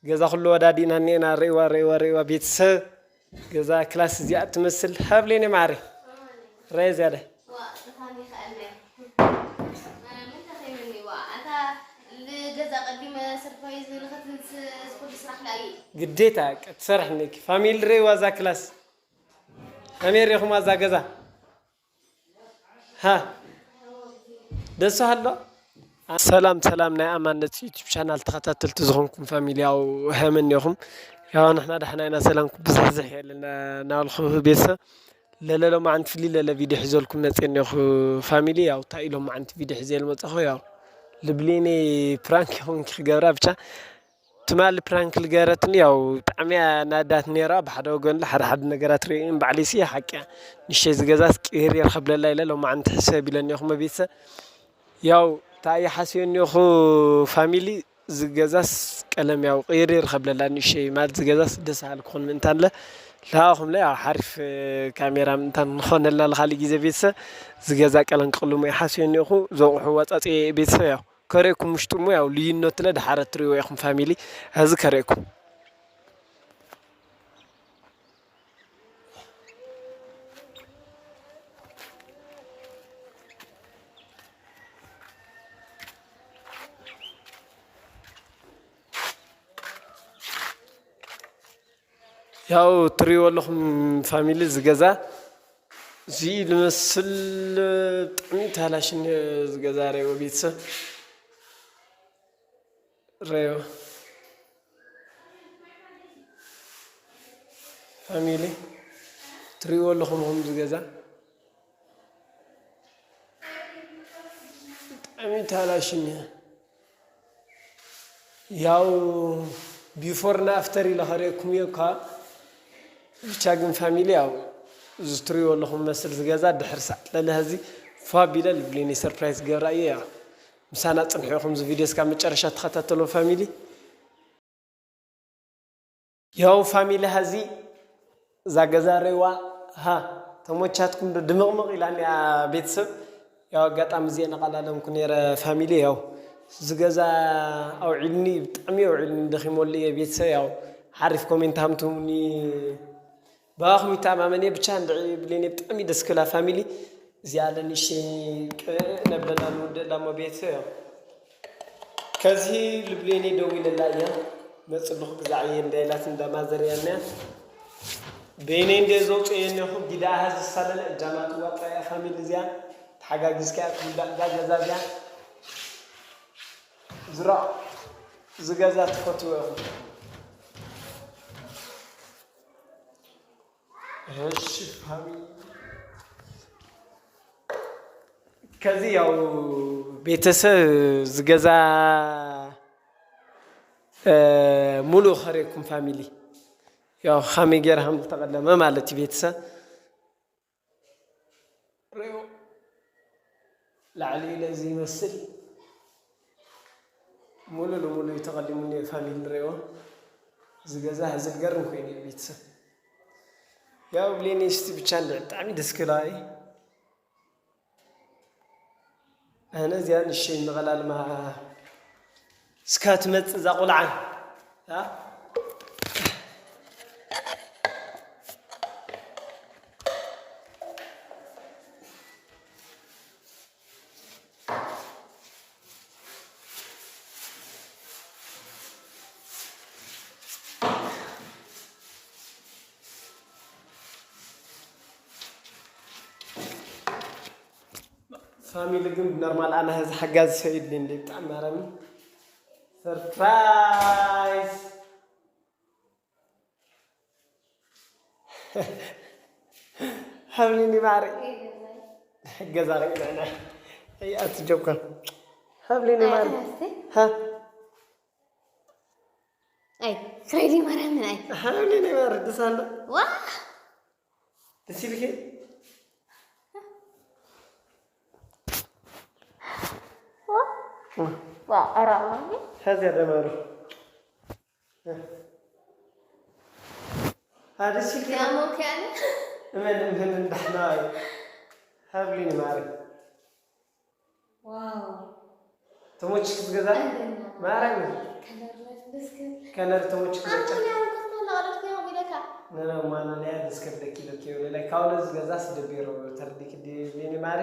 ገዛ ኩሉ ወዳዲእና እኒኤና። ርእዋ፣ ርእዋ፣ ርእዋ ቤተሰብ። ገዛ ክላስ እዚኣ ትመስል። ሃብሌኒ ማዕረ። ራየ ዝያዳ። ዋ፣ ብጣዕሚ ይኸኣልና እዩ። ምን ተኸይምኒ ዋ፣ ኣታ ንገዛ ቀዲመ ሰርፕራይዝ ንኽትንስ ዝኹሉ ስራሕ ላይ። ግዴታ ክትሰርሕ እኒኪ። ፋሚሊ ርእዋ እዛ ክላስ። ከመይ ሪኹማ እዛ ገዛ? ሃ፣ ደስ ሃሎ። ሰላም ሰላም፣ ናይ ኣማነት ዩቲዩብ ቻናል ተኸታተልቲ ዝኾንኩም ፋሚሊ፣ ያው ሀመን ኢኹም። ያው ንሕና ዳሕና ኢና፣ ሰላምኩም ብዝሕዝሕ የለና እናበልኩ ቤተሰብ፣ ለለ ሎማዓንቲ ፍሊ ለለ ቪድዮ ሒዘልኩም መፅእ እኒኹ ፋሚሊ። ያው እንታይ ኢሎም ማዓንቲ ቪድዮ ሒዘ ልመፅኹ፣ ያው ልብሌኒ ፕራንክ ይኹን ክገብራ ብቻ ትማሊ ፕራንክ ልገረትኒ፣ ያው ብጣዕሚ እያ ናዳት ነይራ። ብሓደ ወገን ሓደ ሓደ ነገራት ርእየ እምበዓለይሲ ሓቂ እያ። ንሸይ ዝገዛስ ቅይር የር ከብለላ ኢለ ሎማዓንቲ ሕሰብ ኢለኒ እኹ መቤተሰብ። ያው እንታይ እየ ሓስዮ እኒኹ ፋሚሊ፣ ዝገዛስ ቀለም ያው ቅይር የር ከብለላ ንሸይ ማለት ዝገዛስ ደስ በሃሊ ክኾን ምእንታን ለ ለሃኹም ለ ያው ሓሪፍ ካሜራ ምእንታን ንኾነልና ለኻሊ ግዜ ቤተሰብ ዝገዛ ቀለም ክቕልሙ እየ ሓስዮ እኒኹ። ዘቑሑ ወፃፅየ ቤተሰብ ያው ከርእየኩም ውሽጡ እሞ ያው ልዩነቱ ለ ደሓረ ትርእይዎ ኢኹም ፋሚሊ። እዚ ከርእየኩም። ያው ትርእይዎ ኣለኹም ፋሚሊ፣ ዝገዛ እዚ ልመስል ብጣዕሚ ተሃላሽኒ ዝገዛ ረይዎ ቤተሰብ ረዮ ፋሚሊ ትርእይዎ ኣለኹም፣ ኹም ዝገዛ ብጣዕሚ ተሃላሽኒ። ያው ቢፎር እና ኣፍተር ኢለ ከርእየኩም እየ እኳ። ብቻ ግን ፋሚሊ ያው እዚ ትርእይዎ ኣለኹም መስል ዝገዛ ድሕር ሰዓት ለለ ህዚ ፏ ቢለ ልብሊኒ ሰርፕራይዝ ገብራ እየ። ያው ምሳና ጽንሑ ኢኹም፣ እዚ ቪድዮ እስካብ መጨረሻ ተኸታተሎ ፋሚሊ። ያው ፋሚሊ ሀዚ እዛ ገዛ ሬዋ ሃ ተሞቻትኩም ዶ ድምቕምቕ ኢላኒ እያ ቤተሰብ። ያው ኣጋጣሚ እዚአ ነቓላለምኩ ነይረ ፋሚሊ። ያው እዚ ገዛ ኣውዒልኒ፣ ብጣዕሚ ኣውዒልኒ፣ ደኺመሉ እየ ቤተሰብ። ያው ሓሪፍ ኮሜንት ሃምትሙኒ፣ ብኣኹም ይተኣማመን እየ። ብቻ እንድዒ ብሌኒ ብጣዕሚ ደስ ክብላ ፋሚሊ። እዚኣ ለንእሽተይ ቅእ ነብለላ ንውድእ እላ እሞ ቤተሰብ ያው ከዚ ልብሌኒ ደው ኢለላ እያ። መፅልኹ ግዛዕ እየ እንዳ ኢላት እንዳ ማዘር እያ እኒያ። በይነይ እንደ ዘውፅኦ እየ እኒኹ ጊዳ ኣሃ ዝሳለለ እጃማ ትዋፃ እያ ፋሚሊ እዚኣ። ተሓጋጊዝካ እያ ትውዳእ እዛ ገዛ እዚኣ። ዝራእ እዚ ገዛ ትፈትዎ ኢኹም። እሺ ፋሚሊ፣ ከዚ ያው ቤተሰብ ዝገዛ እ፣ ሙሉእ ከሬኩም ፋሚሊ ያው ከመይ ገይረ ከም ዝተቐለመ ማለት እዩ ቤተሰብ። ሬኦ ላዕሊ ኢለ እዚ ይመስል ሙሉ ንሙሉ እዩ ተቐሊሙ እኒኦ ፋሚሊ ሬኦ። እዚ ገዛ ሕዚ ዝገርም ኮይኑ እዩ ቤተሰብ። ያው ብሌኒ እስቲ ብቻ እንደ ብጣዕሚ ደስ ክብላ እዩ። ኣነ እዚኣ ንእሽተይ ንቐላልማ እስካ ትመጽእ እዛ ቆልዓ። ያ? ፋሚሊ ግን ብኖርማል ኣነ ህዚ ሓጋዚ ሰብ የድልየኒ እንደ ብጣዕሚ ማረሚ። ሰርፕራይዝ። ሓብሊኒ ማሪ። ገዛ ርኢናና። ኣይ ኣቲ ጆካ። ሓብሊኒ ማሪ። ኣይ፣ ሃ? ኣይ፣ ክረይሊ ማርያምን ኣይ። ሓብሊኒ ማሪ፣ ደስ ኣሎ። ዋ! ደስ ይብልኪ? ዋ! ዋ፣ ኧረ ኣማኒ። ሓዚያ ደማሩ። ኣደሲልካ ያሞክ ያለ እመን እመን እንዳሕና እዩ። ሃብሊኒ ማሪ። ዋው። ተሞችክ ትገዛ? ማርያም። ከለር ደስ ክብል። ከለር ተመችክ በቃ። ኣንቶኒያ እንኳን ተላቀለት ነው ቢለካ ነነ ማና ናይ ደስከብደኪ ለኪ ወለ ካውለ ዝገዛስ ደቢሮ ተርዲክ ዲ ቢኒ ማሪ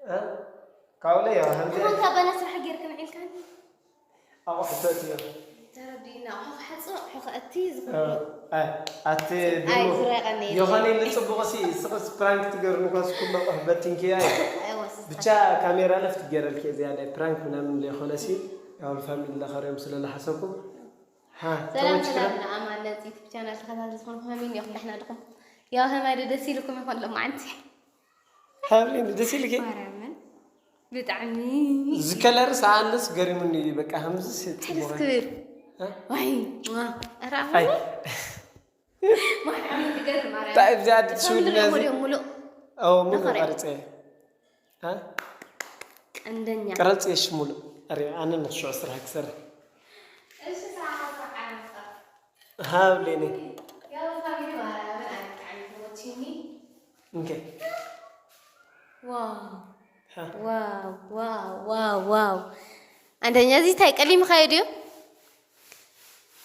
እ? ካውለ ያው ሀምዘ እንኳን ካባና ስራሕ ጌርክን ዒልካን ኣቑሕቶት እዮም። ተረዲና ኣቑሑ ክሓፅእ ኣቑሑ ከእቲ ዝኽሉ ኣይ ኣቲ ኣይ ዙሪያ ቀኒ ዮሃኒ ንፅቡቕ ሲ ስቕስ ፕራንክ ትገርኑ ኳስ ኩሎ ኣቑሑ በቲንኪ ኣይ ኣይወስ ብቻ ካሜራ ለፍት ገረልኪ እዚኣ ናይ ፕራንክ ምናምን ዘይኮነ ሲ ያው ፋሚሊ ለኸሪዮም ስለለሓሰብኩም ሃ ሰላም ተመችክና ሰላም ንኣማን ነፂት ቻናል ተኸታተልቲ ዝኾንኩም ከመይ እኒኹም ደሕና ድኹም ያው ከማይ ዶ ደስ ኢልኩም ይኾን ሎማዓንቲ ሃብሊ ደስ ኢልኪ ማርያምን ብጣዕሚ ዝከለርስ ኣነስ ገሪሙኒ እዩ በቃ ከምዚ ሕልፍ ክብል ዋይ ራ ኣይ ማርያምን ትገርም ማርያም እንታይ ብዚኣ እቶም ትስውድ ንሪኦም ነዚ ወዲኦም ሙሉእ ኣዎ ሙሉ ተኸሪያ። ቀርፀ ቀንደኛ ቀረፅ የሽሙሉ ኣረ ኣነ ንክሽዑ ስራሕ ክሰርሕ እሺ ስራሕ ስራሕ ዓለም ሃብሌኒ ያው ፋሚሊ ማርያምን ኣነ ብጣዕሚ ተመችኒ እንከ ዋው ሃ ዋው ዋው ዋው ዋው አንደኛ እዚ ታይ ቀሊም ኻዮ ድዩ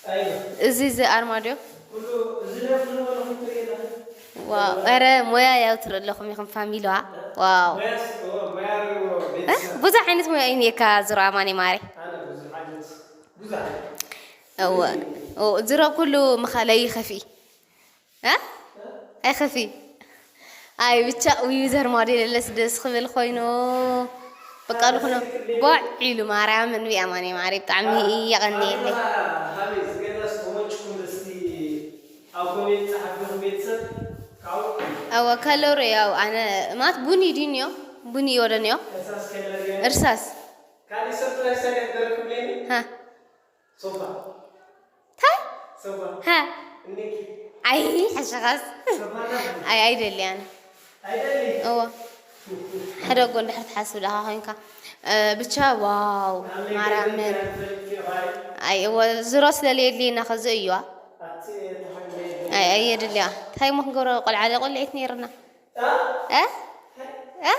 ኣይዞ እዚ እዚ ኣርማ ድዩ ኩሉ እዚ ናይ ኩሉ ወለኹም ትርእየና ዋው ኧረ ሞያ ያው ትርኢ ኣለኹም ኢኹም ፋሚሊዋ ዋው ሙያስ ኦ ሙያ ርዎ እ? ቤተሰብ ብዙሕ ዓይነት ሞያ እዩ እኒኤካ ዝሮ ኣማኒ ማሪ ኣነ ብዙሕ ዓይነት ብዙሕ ዓይነት እወ ኦ፣ ዝሮ ኩሉ ምኻለይ ይኸፊ እ? ኣይኸፊ ኣይ ብቻ ዩዘር ሞዴል ለስ ደስ ክብል ኮይኑ በቃ ዝኾነ ቦዕ ኢሉ ማርያም እንቢ ኣማኒ ማሪ ብጣዕሚ የቐንየለይ ሃበይ ዝገዛስ ተመችኩም እስቲ ኣብ ኮሜንት ጸሓፍኩም ቤተሰብ ካብኡ ኣወ ከለሩ ያው ኣነ ማት ቡኒ ድንዮ ቡኒ ይወደንዮ እርሳስ ከለር እርሳስ ካልእ ሰርፕራይዝ ተገበረኩም ሌኒ ሃ ሶፋ ታይ ሶፋ ሃ እኒኪ ኣይ ሓሸኻስ ሶፋ ኣይ ኣይደልያን ኣይደሊ እወ ሓደ ጎ እንድሕር ትሓስብ ዳኻ ኮይንካ እ፣ ብቻ ዋው ማርያምን ኣይ እወ ዝሮ ስለለየድልየና ከዚ እዩዋ ኣይ ኣየድልያ እንታይ ሞ ክንገብሮ ቆልዓ ደ ቆልዒት ነይርና እ? እ?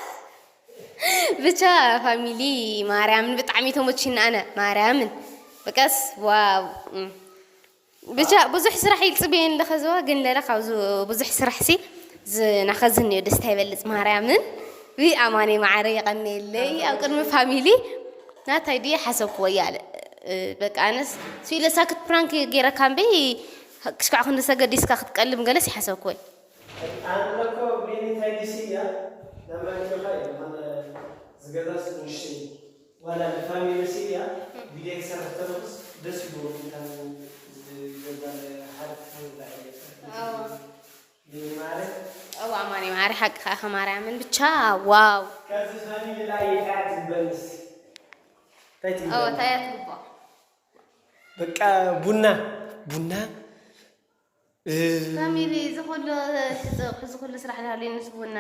ብቻ ፋሚሊ ማርያምን ብጣዕሚ ተመችና ኣነ ማርያምን በቀስ ዋው እም። ብቻ ብዙሕ ስራሕ ይልፅበየን ኣለኸ ዝዋ ግን ለለ ካብዚ ብዙሕ ስራሕ ሲ ዝናኸዝን እዩ ደስታ ይበልፅ ማርያምን ዊ ኣማኒ ማዕረ የቐንየለይ ኣብ ቅድሚ ፋሚሊ ናታይ ድየ ሓሰብክዎ እያለ በቃ ኣነስ ስኢለ ሳክት ፕራንክ ገይረካ እምበይ ክሽካዕ ክንዲ ሰገዲስካ ክትቀልም ገለስ ይሓሰብክወይ ኣነ እኮ ቤኒ እንታይ ዲሲ እያ ናብ ማንኪኻ እዩ ዝኾነ ዝገዛስ ንሽተይ ዋላ ንፋሚሊ ሲ እያ ቪድዮ ክሰርሕ ተለኩስ ደስ ይብሉ ዝገዛ ሓደ ክፍል ላ እዋ ማሪ ማሪ ሓቂ ከኣ ከማርያምን ብቻ ዋው ካብዚ ፋሚሊ ላይ እንታይ ትበልስ እንታይ እወ ትበል ታያ ትግባእ በቃ ቡና ቡና ፋሚሊ እዚ ኩሉ ሽጥቕ እዚ ኩሉ ስራሕ ዝሃልዩ ንስ ቡና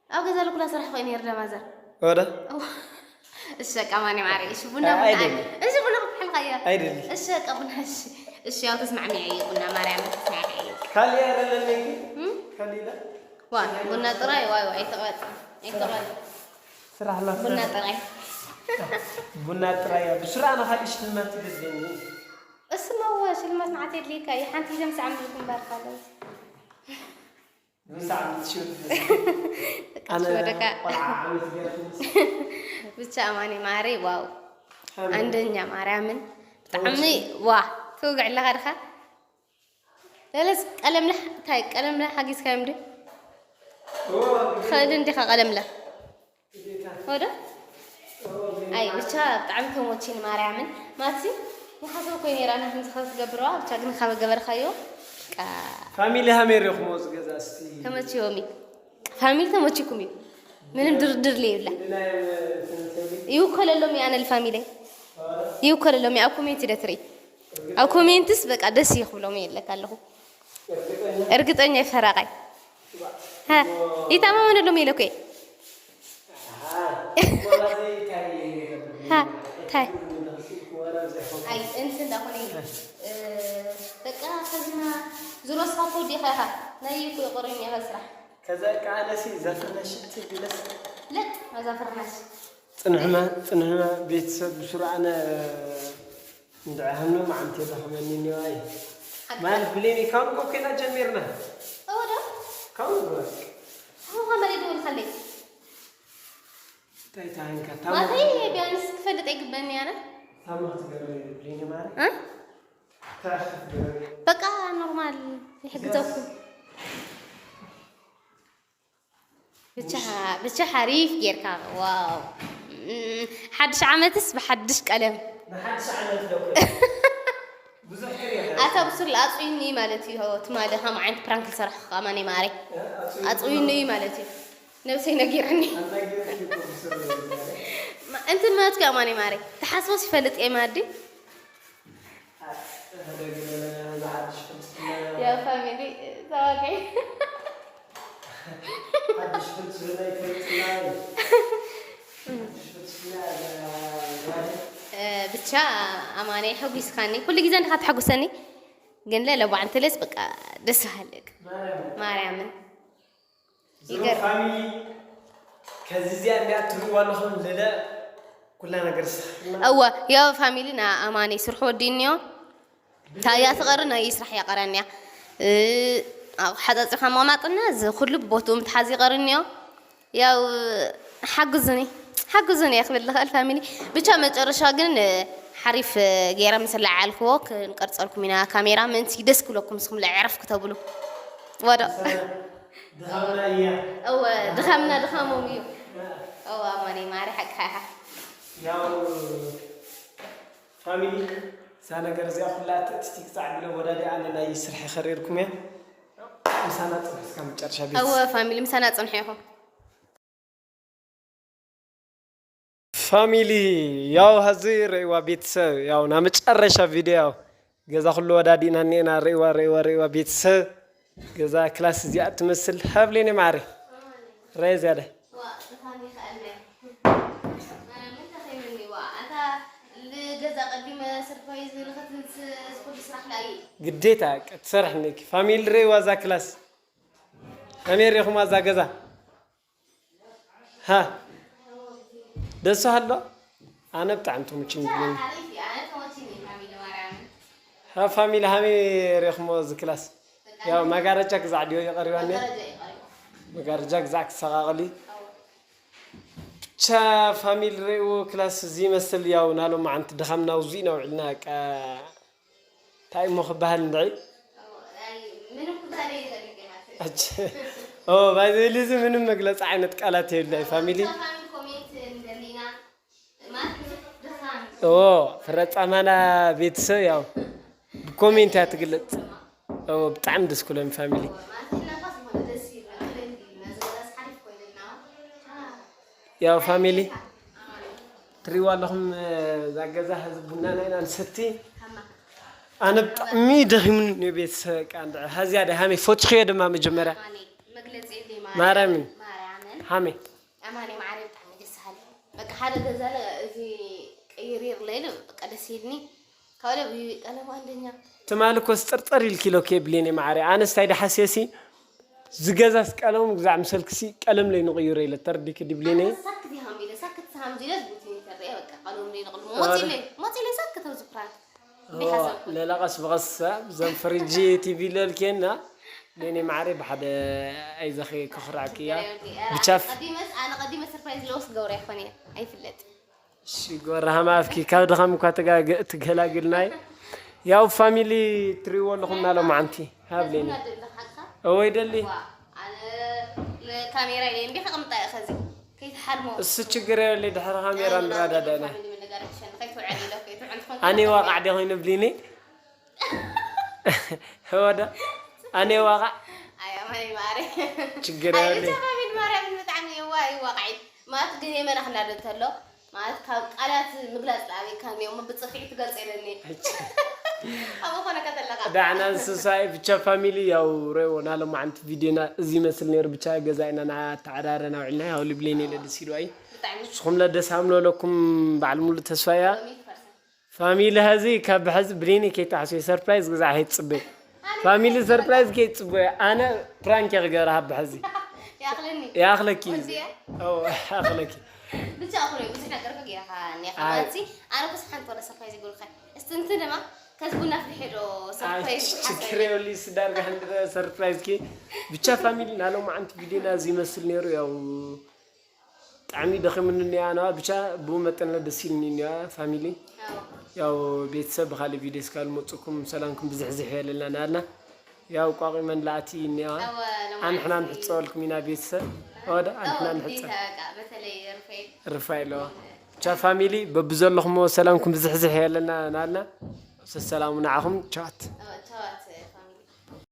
ኣብ ገዛ ልኩላ ስራሕ ኮይኑ ይርደ ማዘር ወደ እሺ በቃ ማኒ ማሪ እሺ ቡና ኣይ፣ ቡና ኣይደሊ። እሺ ቡና ክትሕልካያ ኣይደሊ። እሺ በቃ ቡና እሺ እሺ ያው ተስማዕሚ እዩ ቡና ማርያም ተስማዕሚ እዩ ካልእ ያረለለይ ካልእ ኢላ ዋ ቡና ጥራይ ዋይ ዋይ ኣይተቐበል ኣይተቐበል ስራሕ ላ ቡና ጥራይ ቡና ጥራይ እያ ብስራ ኣነ ካልእ ሽልማት ትገዝእኒ እስመ ወ ሽልማት መዓት የድልየካ እዩ ሓንቲ ሂዘም ሰዓም ልኩም ባርካ ኣለዉ ምሳዕ ምትሽው ኣነ ወደካ ቆልዓ ዓመት ገርኩ ብቻ ኣማኒ ማሪ ዋው ኣሜን። አንደኛ ማርያምን ብጣዕሚ ዋ ትውግዕ ኣለኻ ድኻ ለለስ ቀለምለ እንታይ ቀለምለ ሓጊዝካዮም ድ ትኽእል እንዲኻ ቀለምለ ወዶ ኣይ ብቻ ብጣዕሚ ተሞቺኒ ማርያምን ማትሲ ንሓሰብ ኮይ ነራ ና ከምዚ ካብ ትገብረዋ ብቻ ግን ካብ ገበርካዮ በቃ ፋሚሊ ሃሜር ኢኹም ዝገዛ እስቲ ተመችዮም እዩ ፋሚሊ ተመችኩም እዩ ምንም ድርድር ለየብላ ብናይ እንትን እንትን ይውከለሎም እዩ ኣነ ልፋሚለይ ይውከለሎም እዩ ኣብ ኮሜንት ደ ትርኢ ኣብ ኮሜንትስ በቃ ደስ ይኽብሎም የለካ ኣለኹ እርግጠኛ ይፈራቃይ ይተማመነሎም የለ ኮይ ታይ እንታይ እንዳኾነ በቃ ከዚና ዝሮስካ ኮዲ ኸኻ ናይ ይኩ የቆረኝ ኢኻ ስራሕ ከዛ ቃለሲ ዘፍርነሽ ትብለስ ለጥ መዛ ፍርናሽ ጽንሕማ ጽንሕማ ቤተሰብ ብስሩ ኣነ እንድዒ ሃምኖ መዓንቲ ደኸመኒ እኒዋይ። ሓቂ። ማለት ብሌኒ ካብ ንጎ ኮይና ጀሚርና። እወ ዶ? ካብ ንጎ። ኣሁ ኸመይ ደውል ኸለይ? እንታይ ታንካ ታማ ማተይ ቢያንስ ክፈልጥ ኣይግበኒ ኣነ። ታማ ክትገርም ብሌኒ ማለት? እ? ታሽ ክትገርም። በቃ ኖርማል ይሕግዘኩም። ብቻ ብቻ ሓሪፍ ጌርካ። ዋው። እም፣ ሓድሽ ዓመትስ ብሓድሽ ቀለም። ብሓድሽ ዓመት ዶ? ብዙሕ ቅርያ። ኣታ ብሱር ኣጽዊኒ ማለት እዩ። ትማሊ ከም ዓይነት ፕራንክ ዝሰራሕኩ ኣማኒ ማሪ። ኣጽዊኒ። ኣጽዊኒ ማለት እዩ። ነብሰይ ነጊርኒ። ኣንታ ጌርኪ እኮ ብሱር። ማ-፣ እንትን ማለት እዩ ኣማኒ ማሪ። ተሓስቦስ ይፈልጥ እየ ማዲ። ያ ፋሚሊ ተዋጋይ። ሓድሽ ፍልስፍና ይፈልጥና እዩ። ሓድሽ ፍልስፍና እ፣ ብቻ ኣማኒ ሓጒስካኒ። ኩሉ ግዜ እንዲኻ ተሓጉሰኒ። ግን ለለ ባዕንትለስ በቃ ደስ በሃለክ። ማርያም። ማርያምን። ዝሮ ይገርም። ፋሚሊ ከዚ እዚኣ እንዲኣ ትርእዋ ኣለኹም ለለ ኩላ ነገር ስሕና። እወ፣ ያው ፋሚሊ ና ኣማኒ ስርሑ ወዲእኒዮ። ታያ ትቐሪ ናይ ስራሕ ያቐረንያ። እ፣ ኣብ ሓጻጺኻ ምቕማጥና እዚ ኩሉ ብቦትኡ ምትሓዝ ይቐርንዮ። ያው ሓግዙኒ፣ ሓግዙኒ እየ ክብል ልኽእል ፋሚሊ። ብቻ መጨረሻ ግን፣ እ፣ ሓሪፍ፣ እ፣ ገይረ ምስ ለዓልክዎ ክንቀርጸልኩም ኢና ካሜራ ምእንቲ ደስ ክብለኩም ንስኹም ለዕረፍ ክተብሉ። ወዶ። ድኻምና እያ። እወ፣ ድኻምና ድኻሞም እዩ። እወ፣ ኣማኒ ማሪ ሓቅኻ ኢኻ። ያው ፋሚሊ፣ እዛ ነገር እዚኣ ኩላ ትእትቲ ክጻዕ ብለ ወዳዲ ኣነ ናይ ስራሕ ይኸሪርኩም እየ። ምሳና ጽንሑ እስከ መጨረሻ ቤት። እወ፣ ፋሚሊ፣ ምሳና ጽንሑ ኢኹም። ፋሚሊ፣ ያው ሀዚ ርእይዋ ቤተሰብ፣ ያው ና መጨረሻ ቪድዮ፣ ያው ገዛ ኩሉ ወዳዲና እኒኤና። ርእይዋ፣ ርእይዋ፣ ርእይዋ ቤተሰብ፣ ገዛ ክላስ እዚኣ ትመስል። ሃብሌኒ ማዕሪ። ረየ ዝያደ። ዋ፣ ብጣዕሚ ይኸኣል ናይ። ኣነ ምን ተኸይምኒ ዋ፣ ኣታ ልገዛ ቀዲመ ሰርፕራይዝ ንኸትንስ ዝኹሉ ስራሕ ላይ። ግዴታ፣ ክትሰርሕ እኒኪ። ፋሚሊ ርእይዋ እዛ ክላስ። ከመይ ርኢኹማ እዛ ገዛ? ሃ። ደስ ሃሎ? ኣነ ብጣዕሚ ተመችኝ። ሃ ፋሚሊ ሃመይ ርኢኹሞ እዚ ክላስ? ያው መጋረጃ ግዛዕ ድዮ ይቐሪባኒ? መጋረጃ ግዛዕ ክሰቓቕል እዩ። ብቻ ፋሚሊ ርእይዎ ክላስ እዚ ይመስል። ያው ናሎማዓንቲ ድኻምና ውዙይ ኢና ውዒልና በቃ። እንታይ እሞ ክበሃል እንድዒ? ኣች-፣ ኦ፣ ባይዘይሊ እዚ ምንም መግለጺ ዓይነት ቃላት የብልናይ ፋሚሊ። ኦ፣ ፍረጻማና ቤተሰብ ያው ብኮሜንት እያ ትግለጽ። ኦ፣ ብጣዕሚ ደስ ክብሎም ፋሚሊ። ያው ፋሚሊ ትሪዋ ኣለኹም፣ እዛ ገዛ ሀዚ ቡናና ኢና ንሰቲ። ኣነ ብጣዕሚ ደኺሙኒ እኒኦ ቤተሰብ፣ በቃ እንድዒ ሀዚያ ደሃመይ ፈትኽዮ ድማ መጀመርያ። ማርያምን። ማርያምን። ሃመይ። ኣማኒ ማዕረ ብጣዕሚ ደስ በሃሊ። በቃ ሓደ ገዛና እዚ ቀይሪር ለይሉ በቃ ደስ ኢልኒ። ካብ ለብ ቀለም አንደኛ። ትማሊ እኮ ስጥርጥር ኢልኪ ኢሎኪ ብሌኔ ማዕረ። ኣነስ እንታይ ደሓስየሲ ዝገዛስ ቀለሙ ግዛዕ ምሰልክሲ ቀለም ለይ ንቕይሮ ኢለ ተርዲኪ ድብሌኔ። ሳክት ይሃም ኢለ፣ ሳክት ሰሃም ዚለ ዝቡት ይንተርየ በቃ ቀለም ለይ ንቕሉ። ሞጺ ኢለ፣ ሞጺ ኢለ ሳክት ኣብ ዝኩራት። ኦ፣ ቢሓሰብኩ። ሌላ ቀስ ብቐስ ብዘን ፍሪጂ ቲቪ ለልኬና ብሌኔ ማዕረ ብሓደ ኣይዘኸ ክኽራዕክያ። ብቻፍ። ቀዲመስ፣ ኣነ ቀዲመ ሰርፕራይዝ ለውስ ገብረ ይኾን እየ። ኣይፍለጥ። እሺ፣ ጎራሃማ ኣፍኪ ካብ ድኻም እኳ ትጋገ-፣ ትገላግልናይ። ያው ፋሚሊ ትሪዎ ኣለኹም ናሎም ዓንቲ። ሃብሌኒ። እወ ይደሊ። ዋ፣ ኣነ ንካሜራ ኢለ እንዲኻ ቅምጣ እየ ኸዚ። ከይትሓልሞ። እሱ ችግር የብለይ፣ ድሕሪ ካሜራ ንረዳዳና። ፋሚሊ መነጋገሪ ትሸን፣ ከይትውዕል ኢለ፣ ከይትውዕል ትኾን ኣነ ከይትውዕል። ዋቃዕ ዲኾይኑ ብሊኒ። ወደ ኣነ ዋቃዕ። ኣይ፣ ኣማኒ ማሪ። ችግር ኣይ፣ የብለይ። ብቻ ፋሚሊ ማርያም ብጣዕሚ ይዋ-፣ ይዋቃዒ። ማለት ግን የመና ክናደ እንተሎ፣ ማለት ካብ ቃላት ምግላጽ ለኣበይካ እኒኦ፣ እሞ ብጽፊዒ ትገልጽ የለኒ። እች። ኣብ ዝኾነ ከተለኻ። ዳዕና እንስሳይ ብቻ ፋሚሊ ያው ረዎ ናሎም ዓንቲ ቪድዮና እዚ ይመስል ነይሩ። ብቻ ገዛ ኢና እናተዓራረና ውዕልና፣ ያው ልብሌን የለ ደስ ኢሉ ኣይ። ብጣዕሚ። ንስኹም ለደስ ኣምሎ ለኩም በዓል ሙሉ ተስፋ እያ። ሎሚ ትፈርሳ። ፋሚሊ ሀዚ ካብ ሐዚ ብሌኒ ከይተሓስበ ሰርፕራይዝ ግዛዕ ከይትጽበ። ፋሚሊ ሰርፕራይዝ ከይትጽበ። ኣነ ፕራንክ እየ ክገብራ ካብ ሐዚ። ይኣኽለኒ። ይኣኽለኪ። ወዲያ? ኦ፣ ይኣኽለኪ። ብቻ እኮ ነው ብዙሕ ነገር እኮ ጌርካ እኒኻ። ኣይ። ማለት ኣነ እኮ ሓንቲ ወረ ሰርፕራይዝ ይገብርካ። استنتنا ما كسبنا في الحيرو سربرايز ችግር የብሉ ስዳርጋ ሰርፕራይዝ ኪ ብቻ ፋሚሊ ናሎም ዓንቲ ቪዲዮና እዚ ይመስል ነይሩ ያው ጣዕሚ ደኺሙኒ እኒኣ ነዋ ብቻ ብኡ መጠን ደስ ኢልኒ እኒኣ ፋሚሊ ያው ቤተሰብ ብካሊ ቪዲዮ እስካል መፅኩም ሰላምኩም ብዝሕዝሕ የለና ናልና ያው ቋቂመን ላእቲ እኒኣ ኣንሕና ንሕፀወልኩም ኢና ቤተሰብ ወደ ኣንሕና ንሕፀ በተለይ ሩፋኤል ርፋይ ኣለዋ ብቻ ፋሚሊ በብዘለኹም ሰላምኩም ብዝሕዝሕ የለና ናልና ሰሰላሙ ንዓኹም ቻት